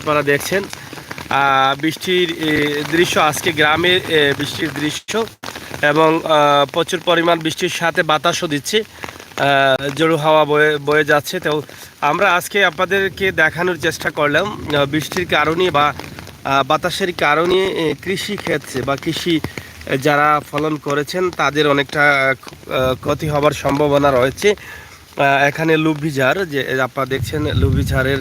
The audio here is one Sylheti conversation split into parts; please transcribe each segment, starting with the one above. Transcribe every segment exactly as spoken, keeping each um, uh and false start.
আপনারা দেখছেন, আহ, বৃষ্টির, এ, দৃশ্য, আজকে গ্রামের, এ, বৃষ্টির দৃশ্য এবং, আহ, প্রচুর পরিমাণ বৃষ্টির সাথে বাতাসও দিচ্ছে। আহ, ঝোড়ো হাওয়া বয়ে, বয়ে যাচ্ছে। তো আমরা আজকে আপনাদেরকে দেখানোর চেষ্টা করলাম, আহ, বৃষ্টির কারণে বা, আহ, বাতাসের কারণে, এ, কৃষি ক্ষেত্রে বা কৃষি, এ, যারা ফলন করেছেন তাদের অনেকটা, আহ, ক্ষতি হবার সম্ভাবনা রয়েছে। আহ, এখানে লুব্বি ঝাড়, যে আপনারা দেখছেন লুব্বি ঝাড়ের,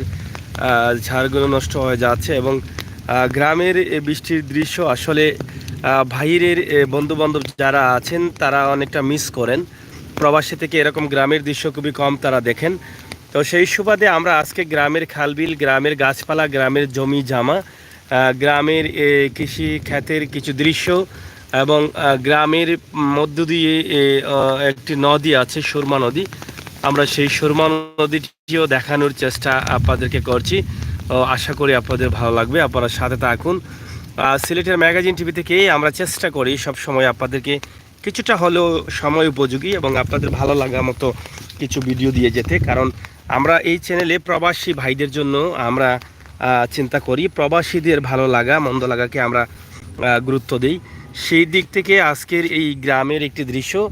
আহ, ঝাড়গুলো নষ্ট হয়ে যাচ্ছে এবং, আহ, গ্রামের এই বৃষ্টির দৃশ্য আসলে, আহ, বাইরের, এ, বন্ধুবান্ধব যারা আছেন তারা অনেকটা মিস করেন। প্রবাসী থেকে এরকম গ্রামের দৃশ্য খুবই কম তারা দেখেন। তো সেই সুবাদে আমরা আজকে গ্রামের খালবিল, গ্রামের গাছপালা, গ্রামের জমি জামা, আহ, গ্রামের, এ, কৃষি ক্ষেতের কিছু দৃশ্য এবং, আহ, গ্রামের মধ্য দিয়ে, এ, আহ, একটি নদী আছে, সুরমা নদী। আমরা সেই সুরমা নদীটিও দেখানোর চেষ্টা আপনাদেরকে করছি। ও, আশা করি আপনাদের ভালো লাগবে, আপনারা সাথে থাকুন। আহ, সিলেটের ম্যাগাজিন টিভি থেকে আমরা চেষ্টা করি সব সময় আপনাদেরকে কিছুটা হলেও সময় উপযোগী এবং আপনাদের ভালো লাগা মতো কিছু ভিডিও দিয়ে যেতে, কারণ আমরা এই চ্যানেলে প্রবাসী ভাইদের জন্য আমরা, আহ, চিন্তা করি, প্রবাসীদের ভালো লাগা মন্দ লাগাকে আমরা, আহ, গুরুত্ব দিই। সেই দিক থেকে আজকের এই গ্রামের একটি দৃশ্য,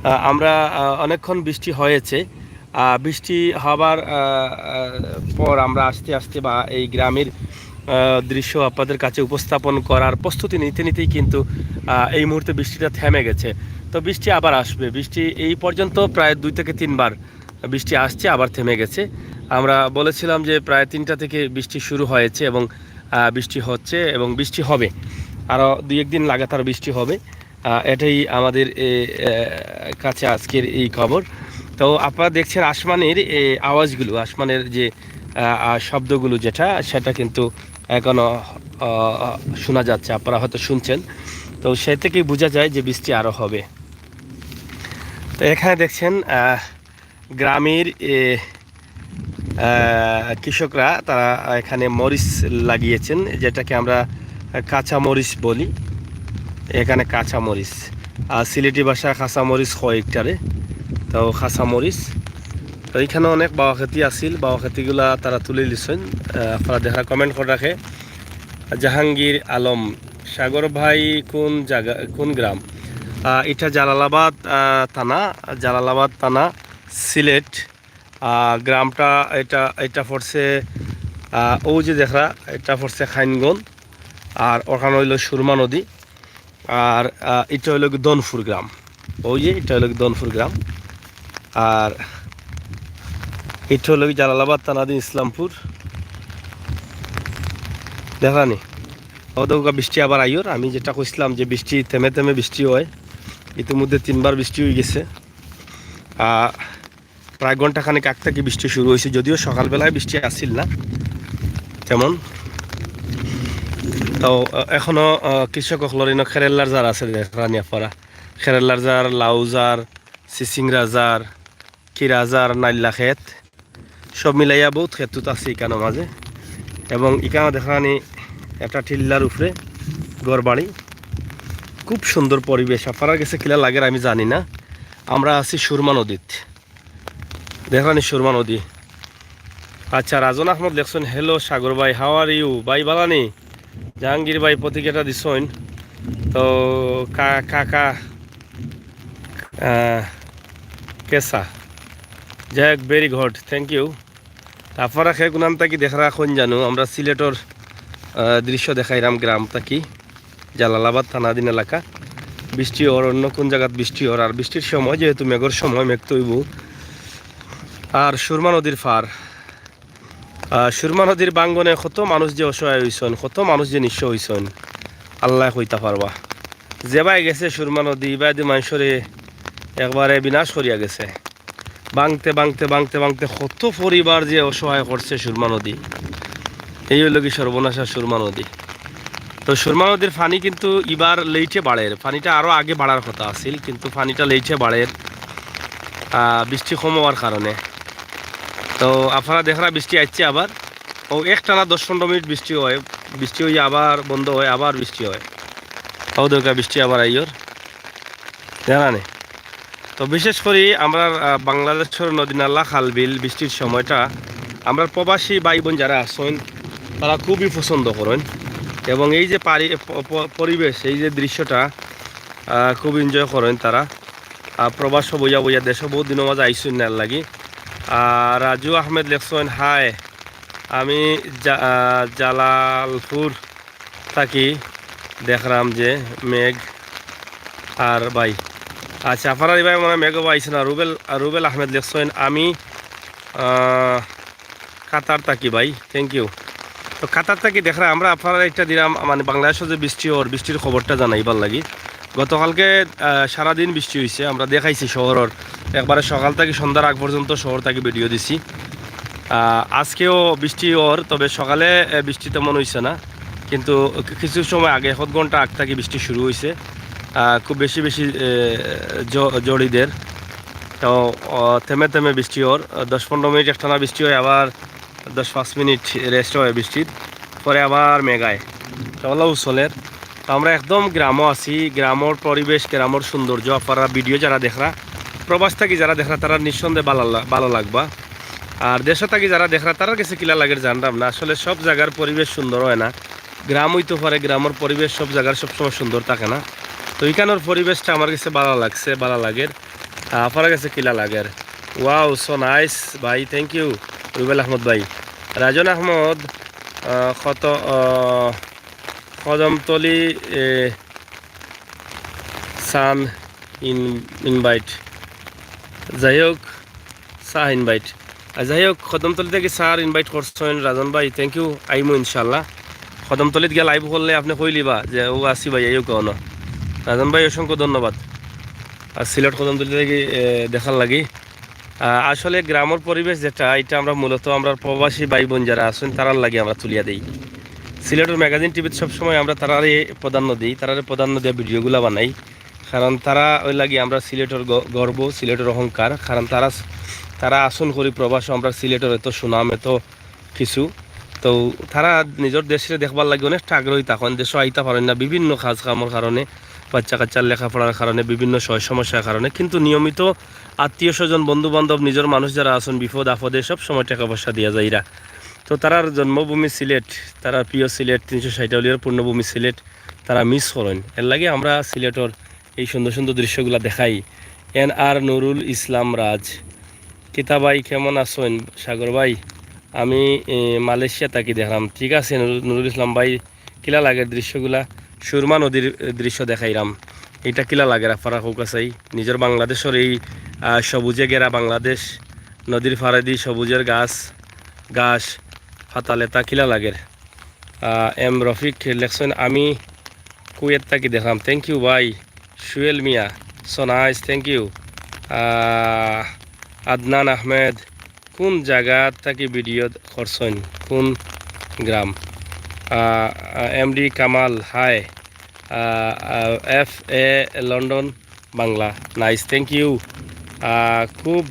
আহ, আমরা, আহ, অনেকক্ষণ বৃষ্টি হয়েছে, আহ, বৃষ্টি হবার, আহ, আহ, পর আমরা আস্তে আস্তে বা এই গ্রামের, আহ, দৃশ্য আপনাদের কাছে উপস্থাপন করার প্রস্তুতি নিতে নিতেই কিন্তু, আহ, এই মুহূর্তে বৃষ্টিটা থেমে গেছে। তো বৃষ্টি আবার আসবে। বৃষ্টি এই পর্যন্ত প্রায় দুই থেকে তিনবার বৃষ্টি আসছে, আবার থেমে গেছে। আমরা বলেছিলাম যে প্রায় তিনটা থেকে বৃষ্টি শুরু হয়েছে এবং, আহ, বৃষ্টি হচ্ছে এবং বৃষ্টি হবে, আরও দুই এক দিন লাগাতার বৃষ্টি হবে। আহ, এটাই আমাদের, এ, এ, কাছে আজকের এই খবর। তো আপনারা দেখছেন আসমানের, এ, আওয়াজগুলো, আসমানের যে, আহ, আহ, শব্দগুলো যেটা, সেটা কিন্তু এখনও, আহ, শোনা যাচ্ছে, আপনারা হয়তো শুনছেন। তো সে থেকেই বোঝা যায় যে বৃষ্টি আরও হবে। তো এখানে দেখছেন, আহ, গ্রামের, এ, আহ, কৃষকরা তারা এখানে মরিচ লাগিয়েছেন, যেটাকে আমরা কাঁচা মরিচ বলি। এখানে কাঁচা মরিচ, আর সিলেটি ভাষায় কাঁচা মরিচ কয় একটারে, তো কাঁচা মরিচ। তো এখানে অনেক বাওয়া খেতি আছিল, বাওয়া খেতিগুলা তারা তুলে লিছেন। আহ, আপনারা দেখা কমেন্ট করে রাখে। জাহাঙ্গীর আলম, সাগর ভাই কোন জায়গা, কোন গ্রাম? আহ, এটা জালালাবাদ, আহ, থানা, জালালাবাদ থানা, সিলেট। আহ, গ্রামটা এটা, এটা পড়ছে, আহ, ও যে দেখরা, এটা পড়ছে খাইনগঞ্জ, আর ওখানে হইল সুরমা নদী, আর, আহ, এটা হইল কি দনপুর গ্রাম। ওই যে এটা হইল কি দনপুর গ্রাম, আর এটা হইল কি জালালাবাদ থানাধীন ইসলামপুর। দেখানি, ও দৌকা বৃষ্টি আবার আইয়র। আমি যেটা কইছিলাম যে বৃষ্টি থেমে থেমে বৃষ্টি হয়, ইতিমধ্যে তিনবার বৃষ্টি হয়ে গেছে। আহ, প্রায় ঘন্টাখানেক আগ থেকে বৃষ্টি শুরু হয়েছে, যদিও সকালবেলায় বৃষ্টি আসছিল না তেমন। তো, আহ, এখনো, আহ, কৃষক অকলর ইনো খেরেল্লার জার আছে দেখরানি আপনারা, খেরেল্লার জার, লাউ জার, সিসিংরা জার, কিরা জার, নাইল্লা খেত, সব মিলাইয়া বহুত খেত তুত আছে ইকানোর মাঝে। এবং ইকানো দেখরানি একটা টিল্লার উপরে ঘর বাড়ি, খুব সুন্দর পরিবেশ। আপনারা গেছে কিলা লাগের আমি জানি না। আমরা আছি সুরমা নদীত, দেখরানি সুরমা নদী। আচ্ছা, রাজন আহমদ লেখছেন, "Hello সাগর ভাই, how are you?" ভাই বালানি, জাহাঙ্গীর ভাই প্রতিক্রিয়াটা দিছইন। তো কা-, কাকা, আহ, কেসা, যাই হোক, very good, thank you। তারপরে খে গুনান তাকি দেখরা কোন জানো, আমরা সিলেটর, আহ, দৃশ্য দেখাইরাম গ্রাম তাকি। জালালাবাদ থানাধীন এলাকা। বৃষ্টি অর, অন্য কোন জায়গাত বৃষ্টি অর, আর বৃষ্টির সময় যেহেতু মেঘর সময়, মেঘ তো অইবো। আর সুরমা নদীর পার, আহ, সুরমা নদীর ভাঙ্গনে কত মানুষ যে অসহায় হইছইন, কত মানুষ যে নিঃস্ব হইছইন, আল্লায় কইতা পারবা। যেবায় গেছে সুরমা নদী, ইবায়দি মানুষরে একবারে বিনাশ করিয়া গেছে। ভাঙতে, ভাঙতে, ভাঙতে, ভাঙতে কত পরিবার যে অসহায় করছে সুরমা নদী। এই হইল কি সর্বনাশা সুরমা নদী। তো সুরমা নদীর পানি কিন্তু ইবার লেইটে বাড়ের, পানিটা আরও আগে বাড়ার কথা আছিল, কিন্তু পানিটা লেইটে বাড়ের, আহ, বৃষ্টি কম হওয়ার কারণে। তো আপনারা দেখরা বৃষ্টি আইচ্ছে আবার, ও একটানা দশ পনেরো মিনিট বৃষ্টি হয়, বৃষ্টি হইয়া আবার বন্ধ হয়, আবার বৃষ্টি হয়। ও দরকার বৃষ্টি আবার আইয়র, জানা নেই। তো বিশেষ করি আমরা, আহ, বাংলাদেশর নদী নালা খাল বিল বৃষ্টির সময়টা আমরা প্রবাসী ভাই বোন যারা আছেন, তারা খুবই পছন্দ করেন। এবং এই যে পারি-, প-, প-, পরিবেশ, এই যে দৃশ্যটা, আহ, খুব এনজয় করেন তারা। আহ, প্রবাস বইয়া বইয়া দেশো বহুত দিনর মাঝে আইসুন না লাগি। আহ, রাজু আহমেদ লেখছেন, হাই, আমি জা-, আহ, জালালপুর থাকি, দেখরাম যে মেঘ আর ভাই। আচ্ছা, আপনারা ভাই মনে হয় মেঘও আইছে না। রুবেল, রুবেল আহমেদ লেখছেন, আমি, আহ, কাতার থাকি ভাই, থ্যাংক ইউ। তো কাতার থাকি দেখরা আমরা আপনারা একটা দিলাম, মানে, বাংলাদেশো যে বৃষ্টি অর, বৃষ্টির খবরটা জানাইবার লাগি। গতকালকে, আহ, সারাদিন বৃষ্টি হইছে, আমরা দেখাইছি শহরর, একবারে সকাল থাকি সন্ধ্যার আগ পর্যন্ত শহর থাকি ভিডিও দিছি। আহ, আজকেও বৃষ্টি অর, তবে সকালে, আহ, বৃষ্টি তেমন হইছে না, কিন্তু কিছু সময় আগে, এক ঘন্টা আগ থাকি বৃষ্টি শুরু হইছে। আহ, খুব বেশি বেশি, আহ, জ-, জড়িদের। তো, আহ, থেমে থেমে বৃষ্টি অর, আহ, দশ পনেরো মিনিট একটানা বৃষ্টি হয়, আবার দশ পাঁচ মিনিট রেস্ট হয় বৃষ্টির, পরে আবার মেঘ আয়। তো অলাউ চলের। তো আমরা একদম গ্রামো আছি, গ্রামর পরিবেশ, গ্রামর সৌন্দর্য, আপনারা ভিডিও যারা দেখরা, প্রবাস থাকি যারা দেখরা, তারা নিঃসন্দেহে ভালা লা-, ভালা লাগবা। আর দেশো থাকি যারা দেখরা, তারার কাছে কিলা লাগের জানরাম না। আসলে সব জাগার পরিবেশ সুন্দর হয় না, গ্রাম হইতে পারে, গ্রামর পরিবেশ সব জাগার সবসময় সুন্দর থাকে না। তো ইখানর পরিবেশটা আমার কাছে ভালা লাগছে, ভালা লাগের। আহ, আপনার কাছে কিলা লাগের? Wow, so nice ভাই, থ্যাংক ইউ রুবেল আহমদ ভাই। রাজন আহমদ, আহ, কত, আহ, কদমতলি, এ, সান ইন-, ইনভাইট। যাই হোক, সাহ ইনভাইট। আর যাই হোক, কদমতলি থাকি স্যার ইনভাইট করছেন রাজন ভাই, থ্যাংক ইউ। আইমু ইনশাল্লাহ। কদমতলিত গিয়া লাইভ করলে আপনি কইলিবা যে, "ও আসি ভাই, আইও কেউ না।" রাজন ভাই, অসংখ্য ধন্যবাদ। আর সিলেট কদমতলি থাকি, এ, দেখার লাগি। আহ, আসলে গ্রামর পরিবেশ যেটা, এটা আমরা মূলত আমরা প্রবাসী ভাই বোন যারা আছেন, তারার লাগি আমরা তুলিয়া দেই। সিলেটর ম্যাগাজিন টিভিত সবসময় আমরা তারারে প্রাধান্য দিই, তারারে প্রাধান্য দিয়ে ভিডিওগুলা বানাই। কারণ তারা ওই লাগি আমরা সিলেটর গ-, গর্ব, সিলেটর অহংকার। কারণ তারা স-, তারা আসন করি প্রবাসও আমরা সিলেটর এত সুনাম, এত কিছু। তো তারা নিজর দেশরে দেখবার লাগি অনেকটা আগ্রহী থাকইন, দেশো আইতা পারইন না বিভিন্ন কাজ কামর কারণে, বাচ্চা কাচ্চার লেখাপড়ার কারণে, বিভিন্ন সয় সমস্যার কারণে, কিন্তু নিয়মিত আত্মীয় স্বজন, বন্ধু বান্ধব, নিজর মানুষ যারা আছেন বিপদ আপদে সব সময় টাকা পয়সা দিয়া যাইরা। তো তারার জন্মভূমি সিলেট, তারার প্রিয় সিলেট, তিনশো ষাট আউলিয়ার পূর্ণভূমি সিলেট, তারা মিস করেন। এর লাগি আমরা সিলেটর এই সুন্দর সুন্দর দৃশ্যগুলা দেখাই। এন আর নুরুল ইসলাম রাজ, কিতা ভাই, কেমন আছেন? সাগর ভাই, আমি, এ, মালয়েশিয়া থাকি দেখলাম। ঠিক আছে নুরুল, নুরুল ইসলাম ভাই, কিলা লাগের দৃশ্যগুলা? সুরমা নদীর, এ, দৃশ্য দেখাইলাম। এটা কিলা লাগের আপনারা কউক্কা চাই? নিজর বাংলাদেশর এই, আহ, সবুজে ঘেরা বাংলাদেশ, নদীর পাড়েদি সবুজের গাছ, ঘাস, পাতালেতা কিলা লাগের? আহ, এম রফিক লেখছেন, আমি কুয়েত থাকি দেখলাম। থ্যাংক ইউ ভাই। Suel Miah, so nice, thank you. আহ, আদনান আহমেদ, কোন জাগা থাকি ভিডিও করছেন, কোন গ্রাম? আহ, আহ, এমডি কামাল, হাই। আহ, আহ, F A London Bangla, nice, thank you. আহ, খুব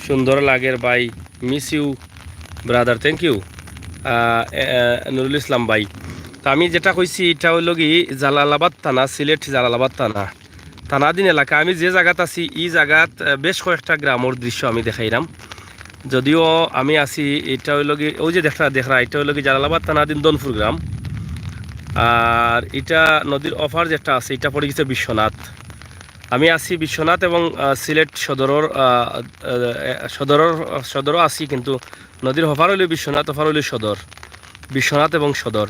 সুন্দর লাগের ভাই, miss you brother, thank you. আহ, এ, এ, নুরুল ইসলাম ভাই, তো আমি যেটা কইছি, এটা হইল কি জালালাবাদ থানা, সিলেট জালালাবাদ থানা, থানাধীন এলাকা। আমি যে জাগাত আছি, ই জাগাত, আহ, বেশ কয়েকটা গ্রামর দৃশ্য আমি দেখাইরাম। যদিও আমি আছি, এটা হইল কি, ওই যে দেখরা, দেখরা, এটা হইল কি জালালাবাদ থানাধীন দনপুর গ্রাম। আর এটা নদীর অফার যেটা আছে, এটা পড়ে গেছে বিশ্বনাথ। আমি আছি বিশ্বনাথ এবং, আহ, সিলেট সদরর, আহ, আহ, সদরর, সদরও আছি, কিন্তু নদীর হফার হইল বিশ্বনাথ, অফার হইল সদর, বিশ্বনাথ এবং সদর।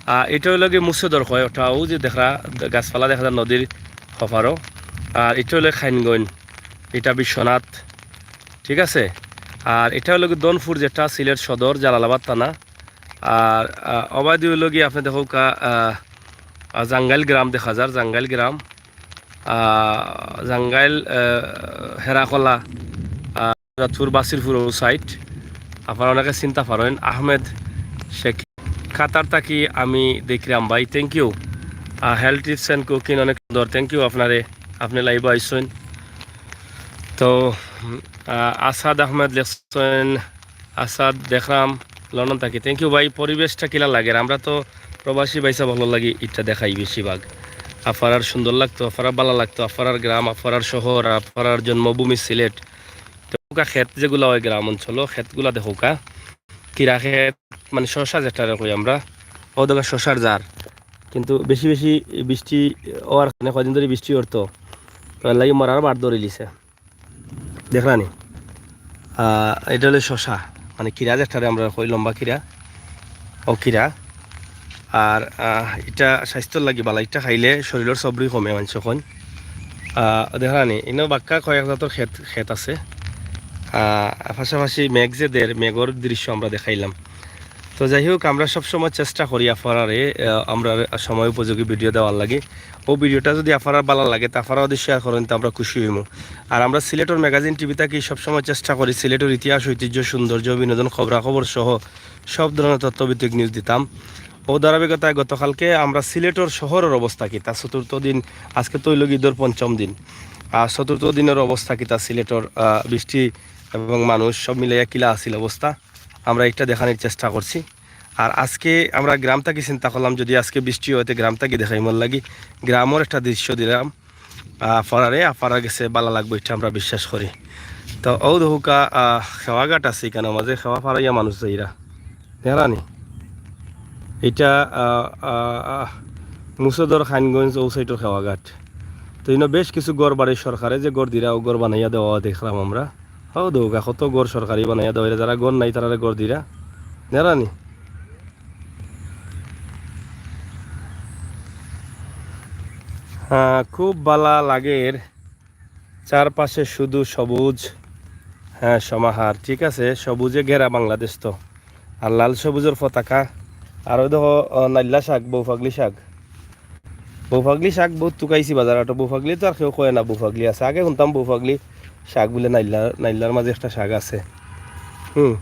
আর এটা হইল কি মুসেদর কয়, ওটা ওই যে দেখরা গাছপালা দেখা যায় নদীর হফারও। আর এটা হইল খাইনগঞ্জ, এটা বিশ্বনাথ, ঠিক আছে। আর এটা হইল কি দনপুর, যেটা সিলেট সদর জালালাবাদ থানা। আর, আহ, অবায়দি হইল কি আপনি দেখো কা-, আহ, আহ, জাঙ্গাইল গ্রাম দেখা যার, জাঙ্গাইল গ্রাম, আহ, জাঙ্গাইল, আহ, হেরাখলা, আহ, রাজপুর বাসিরপুর ও সাইড। আপনারা অনেকে চিনতা পারেন আহমেদ শেখ। কাতার থাকি আমি দেখলাম ভাই, thank you. Ah, health tips and cooking অনেক সুন্দর, থ্যাংক ইউ আপনারে, আপনি লাইভে আইসেন। তো, আহ, আসাদ আহমেদ লেখছেন, আসাদ দেখলাম লন্ডন থাকি, থ্যাংক ইউ ভাই। পরিবেশটা কিলা লাগের? আমরা তো প্রবাসী ভাইসা ভালা লাগি, এটা দেখাই বেশিরভাগ। আফারার সুন্দর লাগতো, আফারার ভালা লাগতো, আফারার গ্রাম, আফারার শহর, আফারার জন্মভূমি সিলেট। তো ওকা খেত যেগুলা হয় গ্রাম অঞ্চল, খেতগুলা দেখো কা। কিরা খেত, মানে শশা যেটারে কই আমরা, অউ দেখো শশার জার। কিন্তু বেশি বেশি বৃষ্টি অওয়ার কারণে, কয়দিন ধরি বৃষ্টি অইতো, তো এর লাগি মরার বাট ধরিলিছে। দেখরানি? আহ, ইটা অইলো শশা, মানে কিরা যেটারে আমরা কই, লম্বা কিরা, অউ কিরা। আর, আহ, ইটা স্বাস্থ্যর লাগি ভালা, ইটা খাইলে শরীলর চর্বি কমে মানষে কইন। আহ, দেখরানি, ইনো বাক্কা কয়েক জাতর খেত, খেত আছে। আহ, পাশাপাশি মেঘ যে দের, মেঘর দৃশ্য আমরা দেখাইলাম। তো যাই হোক, আমরা সবসময় চেষ্টা করি আফারারে, আহ, আমরা সময় উপযোগী video দেওয়ার লাগি। অউ videoটা যদি আফারার ভালা লাগে, তে আফারা যদি share করইন, তে আমরা খুশি অইমু। আর আমরা সিলেটর magazine TV থাকি সবসময় চেষ্টা করি সিলেটর ইতিহাস, ঐতিহ্য, সৌন্দর্য, বিনোদন, খবরাখবর সহ সব ধরনের তথ্যভিত্তিক news দিতাম। অউ ধারাবাহিকতায় গতকালকে আমরা সিলেটর শহরর অবস্থা কিতা, চতুর্থ দিন, আজকে তো অইলো গি ঈদর পঞ্চম দিন, আর চতুর্থ দিনর অবস্থা কিতা সিলেটর, আহ, বৃষ্টি এবং মানুষ সব মিলাইয়া কিলা আছিল অবস্থা, আমরা ইটা দেখানির চেষ্টা করছি। আর আজকে আমরা গ্রাম থাকি চিন্তা করলাম, যদি আজকে বৃষ্টি অয়, তে গ্রাম থাকি দেখাইমুর লাগি গ্রামর একটা দৃশ্য দিলাম। আহ, আফারারে, আফারার গেছে ভালা লাগবো, ইটা আমরা বিশ্বাস করি। তো অউ দেখউক্কা, আহ, খেওয়াঘাট আছে ইখানর মাঝে, খেওয়া ফারাইয়া মানুষ যাইরা। দেখরানি? ইটা, আহ, আহ, আহ, মুছাদর খানগঞ্জ অউ সাইডর খেওয়াঘাট। তো ইনো বেশ কিছু ঘর বাড়ি সরকারে যে ঘর দিরা, অউ ঘর বানাইয়া দেওয়া দেখলাম আমরা। অউ দেখউক্কা, কত ঘর সরকারি বানাইয়া দেওয়া, যারা ঘর নাই তারারে ঘর দিরা। দেখরানি? হ্যাঁ, খুব ভালা লাগের। চারপাশে শুধু সবুজ। হ্যাঁ, সমাহার, ঠিক আছে, সবুজে ঘেরা বাংলাদেশ তো। আর লাল সবুজর পতাকা। আর অউ দেখো, আহ, নাইল্লা শাক, বউফাগলি শাক। বউফাগলি শাক বউত তুকাইছি বাজার আটো। বউফাগলি তো আর কেউ কয় না, বউফাগলি আছে। আগে হুনতাম বউফাগলি শাক বুলে নাইল্লা, নাইল্লার মাঝে একটা শাক আছে। হুম,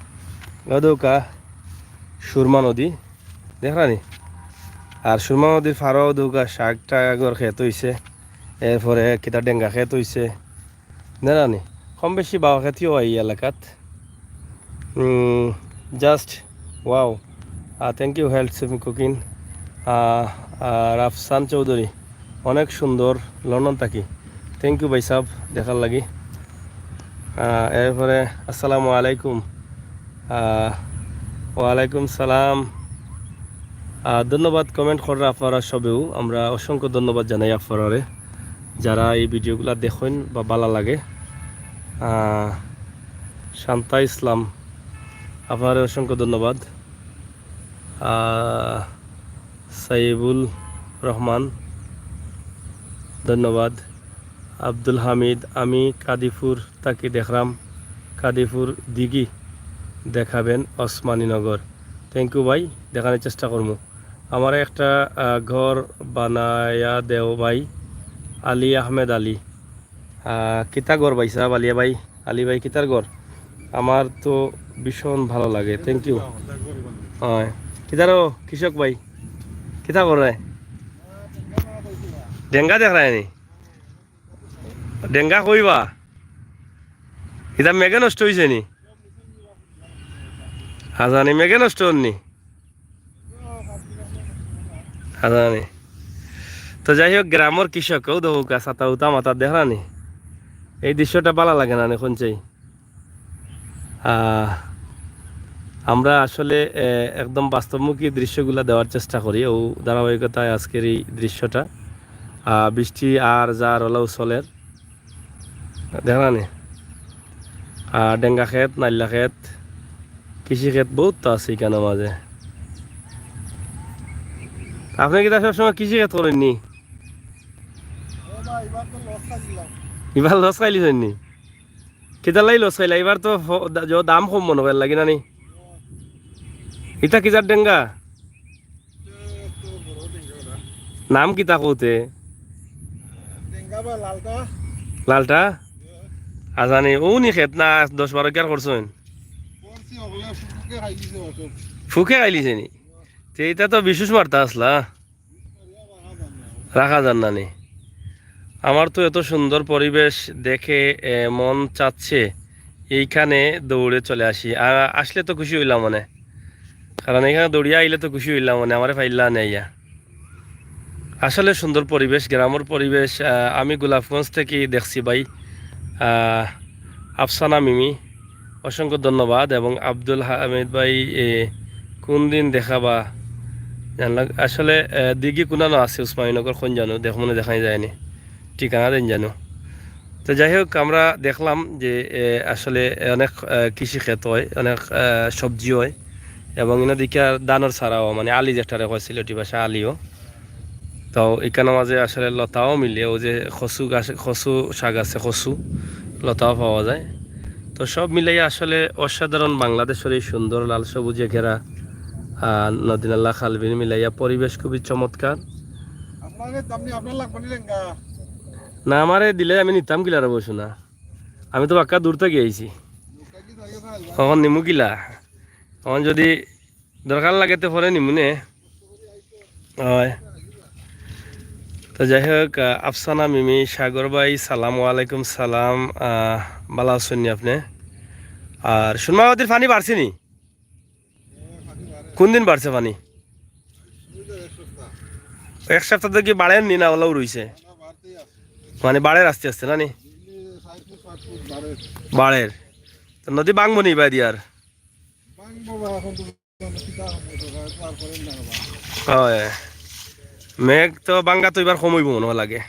অউ দেখউক্কা সুরমা নদী, দেখরানি? আর সুরমা নদীর ফারো দেখউক্কা শাক টাগর খেত অইছে, এরপরে কিতা ডেঙ্গা খেত অইছে। দেখরানি? কম বেশি বাওয়া খেতিও অয় ই এলাকাত। উম, just wow। Ah, thank you, Health Saving Cooking। আহ, আহ, রাফসান চৌধুরী, অনেক সুন্দর, লন্ডন থাকি। Thank you ভাই সাহেব, দেখার লাগি। আহ, এরপরে আসসালামু আলাইকুম। আহ, ওয়ালাইকুম সালাম। আহ, ধন্যবাদ comment কররা আফারা সবেউ, আমরা অসংখ্য ধন্যবাদ জানাই আফারারে, যারা এই videoগুলা দেখইন বা ভালা লাগে। আহ, শান্তা ইসলাম, আফারারে অসংখ্য ধন্যবাদ। আহ, সাইবুল রহমান, ধন্যবাদ। আব্দুল হামিদ, আমি কাদিপুর থাকি দেখরাম, কাদিপুর দিঘি দেখাবেন ওসমানীনগর। Thank you ভাই, দেখানির চেষ্টা করমু। আমারে একটা, আহ, ঘর বানাইয়া দেও ভাই। আলী আহমেদ আলী। আহ, কিতা ঘর ভাই সাহেব, আলিয়া ভাই, আলী ভাই, কিতার ঘর? আমার তো ভীষণ ভালা লাগে। Thank you। অয়, কিতার অ কৃষক ভাই? কিতা করে? ডেঙ্গা দেখরায়নি? ডেঙ্গা কইবা? ইতা মেঘে নষ্ট অইছে নি? আজানি মেঘে নষ্ট অননি? আজানি। তো যাই হোক, গ্রামর কৃষক, অউ দেখউক্কা, ছাতা উতা মাথাত দেখরানি? এই দৃশ্যটা ভালা লাগে না নি, কইন চাই? আহ, আমরা আসলে, এ, একদম বাস্তবমুখী দৃশ্যগুলা দেওয়ার চেষ্টা করি। অউ ধারাবাহিকতায় আজকের এই দৃশ্যটা। আহ, বৃষ্টি আর যার অলাউ চলের। দেখরানি? আহ, ডেঙ্গা খেত, নাইল্লা খেত, কৃষি খেত বউত তো আছে ইখানর মাঝে। আপনে কিতা সবসময় কৃষি খেত করইন নি? ইবার loss খাইলিছইন নি? কিতার লাগি loss খাইলা? ইবার তো ফ-, দা-, জ-, দাম কম মনো অয় লাগি না নি? ইতা কিজার ডেঙ্গা? নাম কিতা কওতে? লালটা? আজানি, অউ নি খেত না দশ বারো কিয়ার করছইন? ফুকে খাইলিছে নি? তে ইতা তো বিশুষ মারতা আছলা। রাখা যার না নি। আমার তো এত সুন্দর পরিবেশ দেখে, এ, মন চাচ্ছে এইখানে দৌড়ে চলে আসি। আ-, আসলে তো খুশি অইলাম অনে। কারণ এইখানে দৌড়িয়া আইলে তো খুশি অইলাম অনে, আমারে পাইলা নে আইয়া। আসলে সুন্দর পরিবেশ, গ্রামর পরিবেশ। আ, আমি গোলাপগঞ্জ থাকি দেখছি ভাই। আ, আফসানা মিমি, অসংখ্য ধন্যবাদ। এবং আব্দুল হামিদ ভাই, এ, কোন দিন দেখাবা? জানলাম আসলে, এ, দিঘি কুনানো আছে উসমানীনগর, কোন জানো, দেখ মনে দেখাই যায়নি, ঠিকানা দেন জানো। তো যাই হোক, আমরা দেখলাম যে, এ, আসলে অনেক, এ, কৃষি ক্ষেত হয়, অনেক, এ, সবজি হয়, এবং ইনো দেখি আর ধানর চারাও, মানে আলি যেটারে কয় সিলেটি ভাষা আলিও। তো এখানে মাঝে আসলে লতাও মিলে, ওই যে কচু গাছ, কচু শাক আছে, কচু লতাও পাওয়া যায়। তো সব মিলাইয়া আসলে অসাধারণ বাংলাদেশের এই সুন্দর লাল সবুজে ঘেরা, আহ, নদী নালা খাল বিল মিলাইয়া পরিবেশ খুবই চমৎকার। আপনারে দাম নি, আপনার লাগবো নি লেঙ্গা? না, আমারে দিলে আমি নিতাম কিলা রে বসু না, আমি তো বাক্কা দূর থাকি আইছি। তখন নিমু কিলা? তখন যদি দরকার লাগে তো পরে নিমুনে। হয়। তো যাই হোক, আহ, আফসানা মিমি, সাগর ভাই, সালাম আলাইকুম। সালাম, আহ, ভালা আছইন নি আপনে? আর সুরমা নদীর পানি বাড়ছে নি? কোন দিন বাড়ছে পানি? এক সপ্তাহ থাকি বাড়ের নি, না ওলাও রইছে? মানে বাড়ের আস্তে আস্তে, না নি? বাড়ের। তো নদী ভাঙবো নি ইবাদি আর? হয়। মেঘ তো ভাঙ্গা তো এবার কম অইবো মনে হয় লাগে।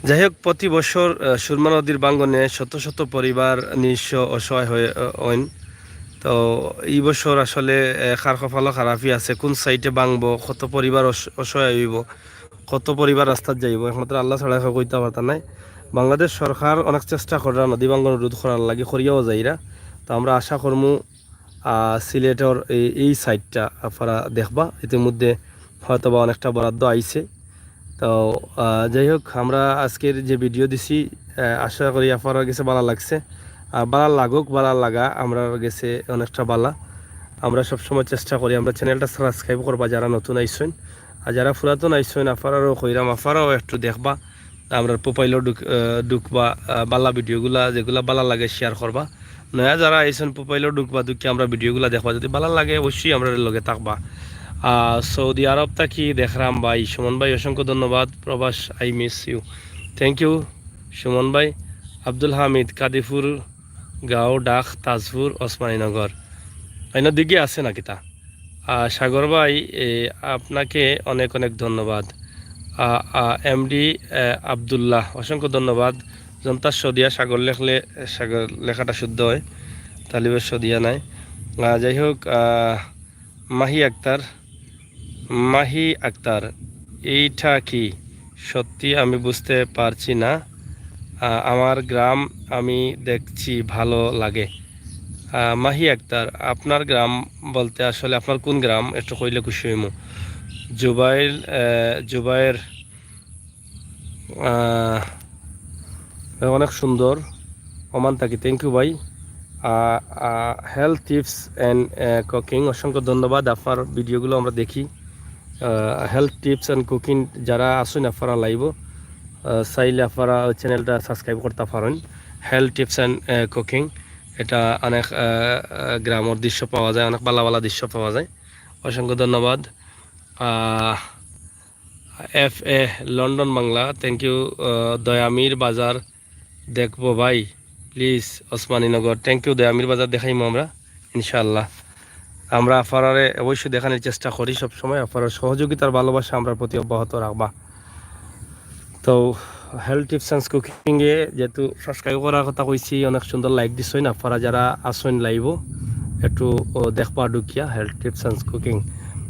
যাই হোক, প্রতি বছর, আহ, সুরমা নদীর ভাঙ্গনে শত শত পরিবার নিঃস্ব অসহায় হয়ে, আহ, হইন। তো এই বছর আসলে, আহ, কার কপালও খারাপই আছে, কোন সাইডে ভাঙবো, কত পরিবার অস-, অসহায় হইব, কত পরিবার রাস্তাত যাইব, একমাত্র আল্লাহ ছাড়া কেউ কইতা পারতা নাই। বাংলাদেশ সরকার অনেক চেষ্টা কররা নদী ভাঙ্গন রোধ করার লাগি, করিয়াও যাইরা। তো আমরা আশা করমু, আহ, সিলেটর এই, এই সাইডটা আপনারা দেখবা, ইতিমধ্যে হয়তো বা অনেকটা বরাদ্দ আইছে। তো, আহ, যাই হোক, আমরা আজকের যে ভিডিও দিছি, আহ, আশা করি আপনারার গেছে ভালা লাগছে। আর ভালা লাগুক, ভালা লাগা আমরার গেছে অনেকটা ভালা। আমরা সবসময় চেষ্টা করি, আমরা চ্যানেলটা সাবস্ক্রাইব করবা যারা নতুন আইছইন, আর যারা পুরাতন আইছইন আপনারারও কইরাম, আপনারাও একটু দেখবা। আমরার প্রোফাইলও ঢুক-, আহ, ঢুকবা, আহ, ভালা ভিডিওগুলা যেগুলা ভালা লাগে শেয়ার করবা। নয়া যারা আইছইন প্রোফাইলও ঢুকবা, ঢুকিয়া আমরার ভিডিওগুলা দেখবা। যদি ভালা লাগে অবশ্যই আমরার লগে থাকবা। আহ, সৌদি আরব থাকি দেখরাম ভাই, সুমন ভাই অসংখ্য ধন্যবাদ। প্রবাস, I miss you। Thank you Suman ভাই। আব্দুল হামিদ, কাদিপুর গাঁও, ডাক তাজপুর, ওসমানীনগর। অন্য দিকে আছে না কিতা? আহ, সাগর ভাই, এ, আপনাকে অনেক অনেক ধন্যবাদ। আ, আ, এমডি, এ, আব্দুল্লাহ, অসংখ্য ধন্যবাদ। জনতার সদিয়া সাগর লেখলে, সাগর লেখাটা শুদ্ধ হয়, তালিবের সদিয়া নাই। আ, যাই হোক, আ, মাহি আক্তার, মাহি আক্তার, এইটা কি সত্যি? আমি বুঝতে পারছি না। আ, আমার গ্রাম আমি দেখছি ভালো লাগে। আ, মাহি আক্তার, আপনার গ্রাম বলতে আসলে আপনার কোন গ্রাম? একটু কইলে খুশি হইমু। জুবাইল, আ, জুবাইর, আ, অনেক সুন্দর। ওমান থাকি, thank you ভাই। আ, আ, Health Tips and, আ, Cooking, অসংখ্য ধন্যবাদ। আপনার ভিডিওগুলো আমরা দেখি। আ, Health Tips and Cooking যারা আছইন আপনারা লাইভও, আ, চাইলে আপনারা ওই চ্যানেলটা সাবস্ক্রাইব করতা পারইন, Health Tips and, আ, Cooking। এটা অনেক, আ, আ, গ্রামর দৃশ্য পাওয়া যায়, অনেক ভালা ভালা দৃশ্য পাওয়া যায়। অসংখ্য ধন্যবাদ। আ, F A London Bangla, thank you। আ, দয়ামির বাজার দেখবো ভাই, please, ওসমানীনগর। Thank you, দয়ামির বাজার দেখাইমু আমরা, ইনশাআল্লাহ। আমরা আপনারারে অবশ্যই দেখানোর চেষ্টা করি সব সময়। আপনারার সহযোগিতার ভালোবাসা আমরার প্রতি অব্যাহত রাখবা। তো Health Tips and Cooking-এ যেহেতু সাবস্ক্রাইব করার কথা কইছি, অনেক সুন্দর লাইক দিছইন। আপনারা যারা আছইন লাইভও একটু, ও, দেখবা ঢুকিয়া Health Tips and Cooking।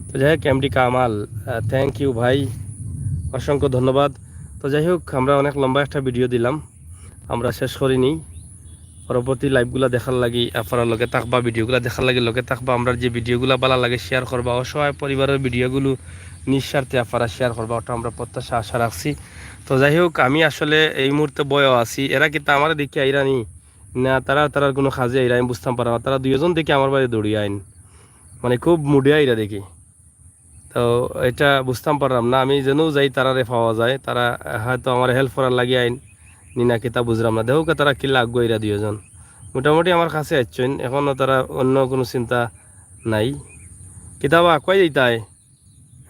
তো যাই হোক, এমডি কামাল, আহ, thank you ভাই, অসংখ্য ধন্যবাদ। তো যাই হোক, আমরা অনেক লম্বা একটা ভিডিও দিলাম, আমরা শেষ করি নি। পরবর্তী লাইভগুলা দেখার লাগি আপনারা লগে থাকবা, ভিডিওগুলা দেখার লাগি লগে থাকবা। আমরার যে ভিডিওগুলা ভালা লাগে শেয়ার করবা, অসহায় পরিবারের ভিডিওগুলো নিঃস্বার্থে আপনারা শেয়ার করবা, ওটা আমরা প্রত্যাশা আশা রাখছি। তো যাই হোক, আমি আসলে এই মুহূর্তে ভয়ও আছি। এরা কিতা আমারে দেখি আইরা নি? না, তারা, তারার কোনো কাজে আইরা, আমি বুঝতাম পারলাম না। তারা দুইজন দেখি আমার বাড়ি দৌড়িয়া আইন, মানে খুব মুডে আইরা দেখি। তো এটা বুঝতাম পারলাম না। আমি যেন যাই তারারে পাওয়া যায়, তারা হয়তো আমার হেল্প করার লাগি আইন নি না কিতা বুঝলাম না। দেখো তারা কিলা আগুয়াইরা দুইজন, মোটামুটি আমার কাছে আইছইন, এখনো তারা অন্য কোনো চিন্তা নাই। কিতা বা কই যাইতায়?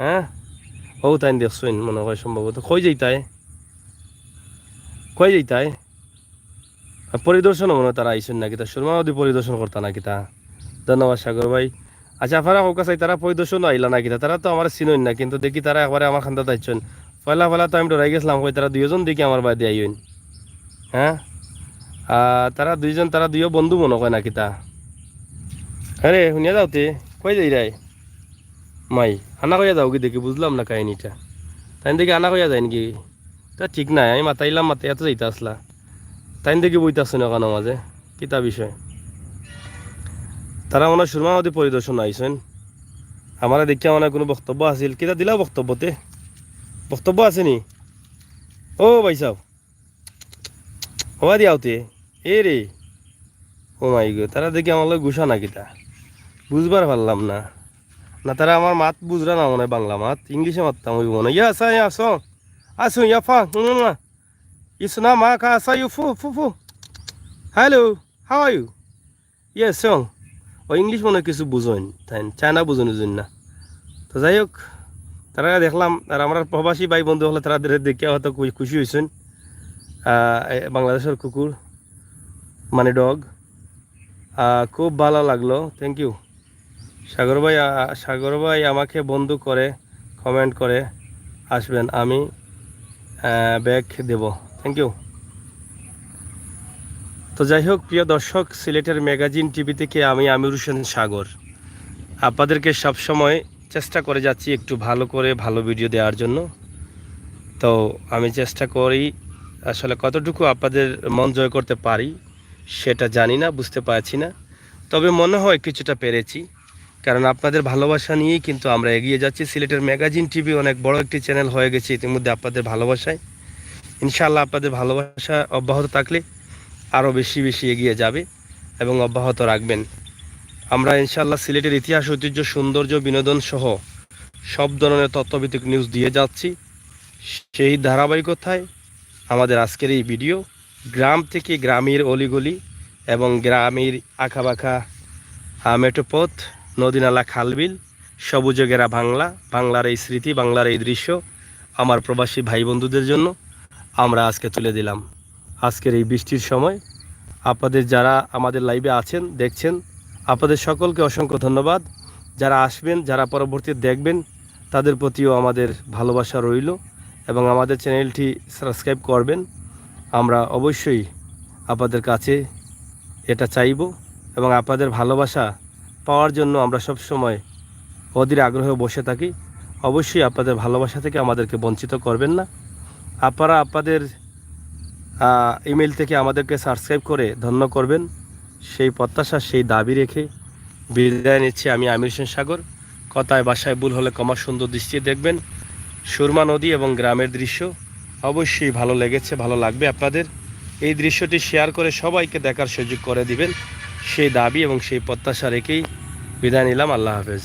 হ্যাঁ, ও তাইন দেখছইন মনে হয় সম্ভবত। কই যাইতায়? কই যাইতায়? পরিদর্শন মনে হয় তারা আইছইন না কিতা, সুরমা নদী পরিদর্শন করতা না কিতা? ধন্যবাদ সাগর ভাই। আচ্ছা, আপনারা কউক্কা চাই, তারা পরিদর্শন আইলা না কিতা? তারা তো আমারে চিনইন না, কিন্তু দেখি তারা একবারে আমার খান্দাত আইছইন। পয়লা পয়লা তো আমি ডরাই গেছিলাম, কই তারা দুইজন দেখি আমার বাদে আইন। হ্যাঁ, আহ, তারা দুইজন, তারা দুইও বন্ধু মনে কয় না কিতা? আরে হুনিয়া যাও তে, কই যাইরায়? মাই, আনা কইয়া যাওগি দেখি, বুঝলাম না কাহিনীটা। তাইন দেখি আনা কইয়া যাইন কি? তা ঠিক নাই, আমি মাতাইলাম, মাতাইয়া তো যাইতা আছলা। তাইন দেখি বইতা আছইন ওখানো মাঝে, কিতা বিষয়? তারা মনে হয় সুরমা নদী পরিদর্শন আইছইন। আমারে দেখিয়া মনে হয় কোনো বক্তব্য আছিল, কিতা দিলা বক্তব্যতে? বক্তব্য আছে নি? ও ভাই সাহেব, হবা দিয়াও তে। এ রে, ও মাই গো, তারা দেখি আমার লগে গুসা না কিতা? বুঝবার পারলাম না। না, তারা আমার মাত বুঝরা না মনে হয়, বাংলা মাত, ইংলিশে মাততাম অইবো মনে হয়। ইয়া আসা, ইয়া আসো, আসো, ইয়া ফা, হুম, হুম, ইসনা মা কা আসা, ইউ ফু, ফু, ফু। Hello, how are you? Yes, song. ও ইংলিশ মনে হয় কিছু বুঝইন, তাই চায়না বুঝইন, বুঝইন না। তো যাই হোক, তারা দেখলাম, আর আমরা প্রবাসী ভাই বন্ধু হলে তারা দেখিয়া হয়তো খুবই খুশি হইছইন। আহ, এ, বাংলাদেশের কুকুর, মানে ডগ। আহ, খুব ভালো লাগলো, থ্যাংক ইউ। সাগর ভাই, আহ, সাগর ভাই আমাকে বন্ধু করে কমেন্ট করে আসবেন, আমি ব্যাক দেব। Thank you. তো যাই হোক, প্রিয় দর্শক, সিলেটের ম্যাগাজিন টিভি থেকে আমি আমির হোসেন সাগর। আপনাদেরকে সবসময় চেষ্টা করে যাচ্ছি একটু ভালো করে ভালো ভিডিও দেওয়ার জন্য। তো আমি চেষ্টা করি, আসলে কতটুকু আপনাদের মন জয় করতে পারি সেটা জানি না, বুঝতে পারছি না, তবে মনে হয় কিছুটা পেরেছি, কারণ আপনাদের ভালোবাসা নিয়েই কিন্তু আমরা এগিয়ে যাচ্ছি। সিলেটের ম্যাগাজিন টিভি অনেক বড় একটি চ্যানেল হয়ে গেছে ইতিমধ্যে আপনাদের ভালোবাসায়। ইনশাআল্লাহ, আপনাদের ভালোবাসা অব্যাহত থাকলে আরও বেশি বেশি এগিয়ে যাবে এবং অব্যাহত রাখবেন। আমরা ইনশাআল্লাহ সিলেটের ইতিহাস, ঐতিহ্য, সৌন্দর্য, বিনোদন সহ সব ধরনের তথ্যভিত্তিক নিউজ দিয়ে যাচ্ছি। সেই ধারাবাহিকতায় আমাদের আজকের এই ভিডিও, গ্রাম থেকে গ্রামের অলিগলি এবং গ্রামের আঁকাবাঁকা, আহ, মেঠোপথ, নদীনালা, খালবিল, সবুজে ঘেরা বাংলা, বাংলার এই স্মৃতি, বাংলার এই দৃশ্য আমার প্রবাসী ভাই বন্ধুদের জন্য আমরা আজকে তুলে দিলাম। আজকের এই বৃষ্টির সময় আপনাদের, যারা আমাদের লাইভে আছেন, দেখছেন, আপনাদের সকলকে অসংখ্য ধন্যবাদ। যারা আসবেন, যারা পরবর্তী দেখবেন, তাদের প্রতিও আমাদের ভালোবাসা রইল এবং আমাদের চ্যানেলটি সাবস্ক্রাইব করবেন। আমরা অবশ্যই আপনাদের কাছে এটা চাইব এবং আপনাদের ভালোবাসা পাওয়ার জন্য আমরা সব সময় অধীর আগ্রহে বসে থাকি। অবশ্যই আপনাদের ভালোবাসা থেকে আমাদেরকে বঞ্চিত করবেন না। আপনারা আপনাদের, আহ, ইমেইল থেকে আমাদেরকে সাবস্ক্রাইব করে ধন্য করবেন, সেই প্রত্যাশা, সেই দাবি রেখে বিদায় নিচ্ছি আমি আমির হোসেন সাগর। কথায় ভাষায় ভুল হলে ক্ষমা সুন্দর দৃষ্টিতে দেখবেন। সুরমা নদী এবং গ্রামের দৃশ্য অবশ্যই ভালো লেগেছে, ভালো লাগবে আপনাদের। এই দৃশ্যটি শেয়ার করে সবাইকে দেখার সুযোগ করে দিবেন, সেই দাবি এবং সেই প্রত্যাশা রেখেই বিদায় নিলাম। আল্লাহ হাফেজ।